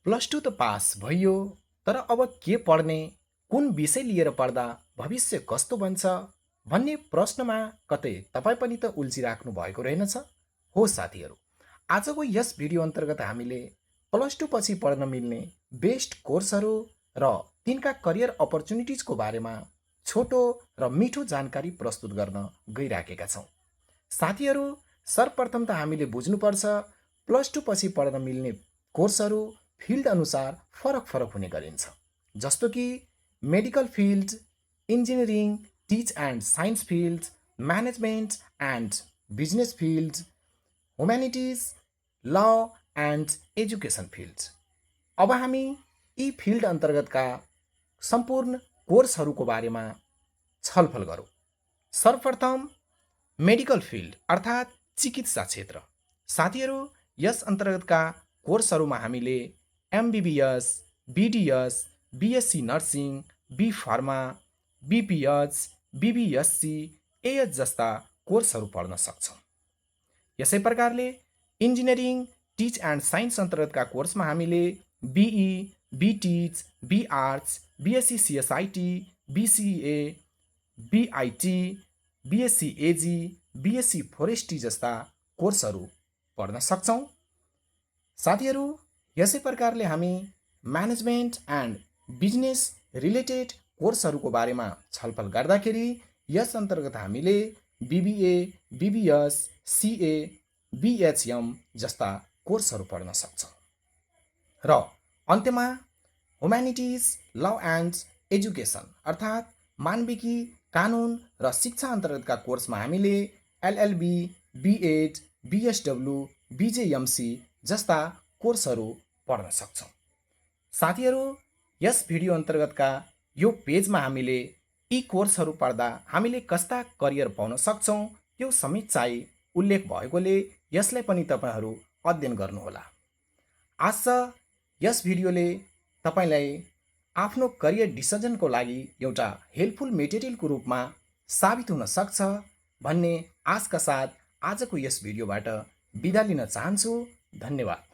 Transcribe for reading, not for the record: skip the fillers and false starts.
Plus two त pass भइयो, तर अब के पढ्ने, कुन विषय लिएर पढ्दा भविष्य कस्तो बन्छ भन्ने प्रश्नमा कतै तपाईँ पनि त उल्झिराख्नु भएको रहेनछ? हो साथीहरू, आजको यस भिडियो अन्तर्गत हामीले प्लस टू पछि पढ्न मिल्ने बेस्ट कोर्सहरू र तिनका करियर अपर्च्युनिटिजको बारेमा छोटो र मिठो जानकारी प्रस्तुत गर्न गइराखेका छौँ। साथीहरू, सर्वप्रथम त हामीले बुझ्नुपर्छ प्लस टू पछि पढ्न मिल्ने कोर्सहरू फिल्ड अनुसार फरक फरक हुने गरिन्छ। जस्तो कि medical field, engineering, teach and science field, management and business field, humanities, law and education field. अब हामी यी फिल्ड अन्तर्गतका सम्पूर्ण कोर्सहरूको बारेमा छलफल गरौँ। सर्वप्रथम मेडिकल फिल्ड अर्थात् चिकित्सा क्षेत्र। साथीहरू, यस अन्तर्गतका कोर्सहरूमा हामीले MBBS, BDS, BSc nursing, B pharma, BPH, BBSc, AH जस्ता कोर्सहरू पढ्न सक्छौँ। यसै प्रकारले इन्जिनियरिङ, टिच एन्ड साइन्स अन्तर्गतका कोर्समा हामीले BE, BTech, B Arts, BSc CSIT, BCA, BIT, BSc Ag, BSc forestry जस्ता कोर्सहरू पढ्न सक्छौँ। साथीहरू, यसै प्रकारले हामी म्यानेजमेन्ट एन्ड बिजनेस रिलेटेड कोर्सहरूको बारेमा छलफल गर्दाखेरि यस अन्तर्गत हामीले बिबिए, बिबिएस, सिए, बिएचएम जस्ता कोर्सहरू पढ्न सक्छौँ। र अन्त्यमा ह्युम्यानिटिज, ल एन्ड एजुकेसन अर्थात् मानविकी, कानुन र शिक्षा अन्तर्गतका कोर्समा हामीले एलएलबी, बिएड, बिएसडब्ल्यू, बिजेएमसी जस्ता कोर्सहरू पढ्न सक्छौँ। साथीहरू, यस भिडियो अन्तर्गतका यो पेजमा हामीले यी कोर्सहरू पढ्दा हामीले कस्ता करियर पाउन सक्छौँ त्यो समेत चाहिँ उल्लेख भएकोले यसलाई पनि तपाईँहरू अध्ययन गर्नुहोला। आशा यस भिडियोले तपाईँलाई आफ्नो करियर डिसिजनको लागि एउटा हेल्पफुल मेटेरियलको रूपमा साबित हुन सक्छ भन्ने आशका साथ आजको यस भिडियोबाट बिदा लिन चाहन्छु। धन्यवाद।